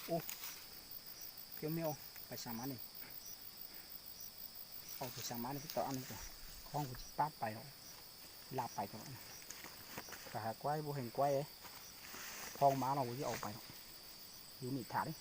Ub, peb mej, pais xya mab ne. Au, pais xya mab ne, peb tau ab ne, khoob kuv tsis pab pais lawm, lam pais tau lawm. Khav hav kuaib, npub heev kuaib, phoo mab no kuv twb au pais lawm. Yus nim tham li.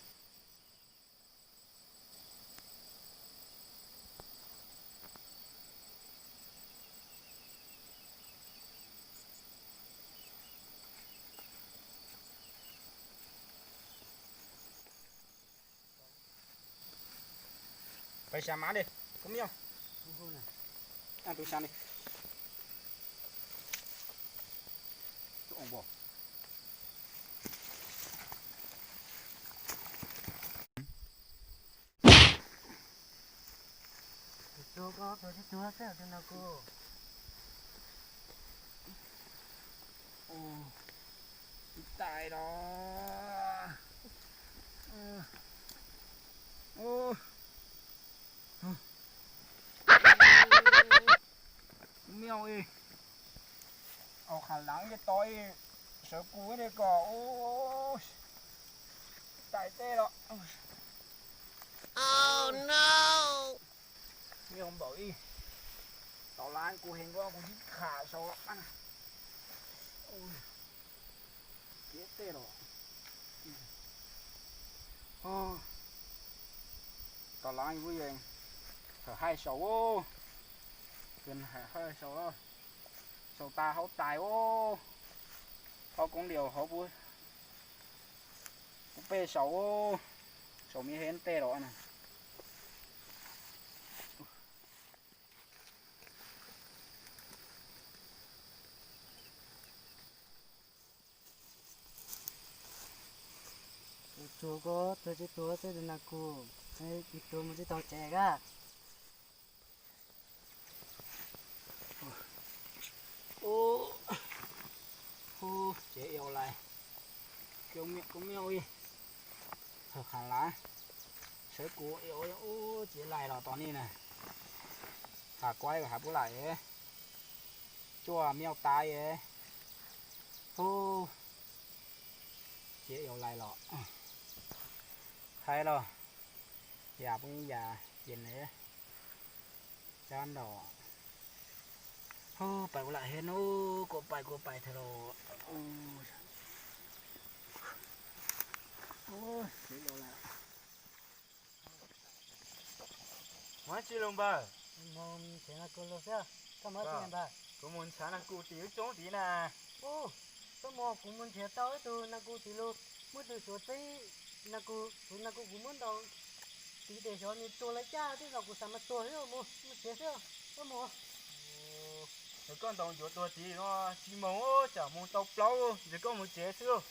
Pais xya mab li, koj mej. Tus xya li. Tus tsuag ko, tus tsuag xwb tus no kuv. Tais los. Mej, au, qhav lav ib to, sawv kuv ib ko, tais tej los. Mej npaum ib, tom lav kuv heev ko kuv tib qham saud. Kiv tej los. Tom lav kuv yeej hawm haij saud, hawm haij saud, saud tas hauv tais ub, hauv koob liaus hauv puv pej saud, saud miv heev tej los na. Tus tsuag ko, tus tsuag xwb tus no kuv, tus mus tsis tau tsev kab. Ub, tsev yau lais, koj mej ib, hawm qhav lav, sawv kuv ib, ub, tsev lais los tom ni na. Hav kuaib hav pub lam, cuaj mej tas, ub, tsev yau lais los. Haib los, yam pub yam ces ne, cab nraum. Ub, pais kuv lam hev nub, kuv pais kuv pais thaum los. Mus dab tsi los npawg? Kuv mus nrhiav nas kus tim lub roob tid na. Ub, koj mus, kuv mus nrhiav tau ib tug nas kus tim lub, muaj ib tug suav txeeb nas kus, tus nas kus kuv muab ntaus tiv tes xyov nws tuag lawm cas, tej zaum kuv xav mas tuag xwb, mus, mus tsev xwb, koj mus. Yog koj ntaus ncuav tuag tid no tsis moog, tsam moog tau plaub, ntshe koj mus tsev xwb.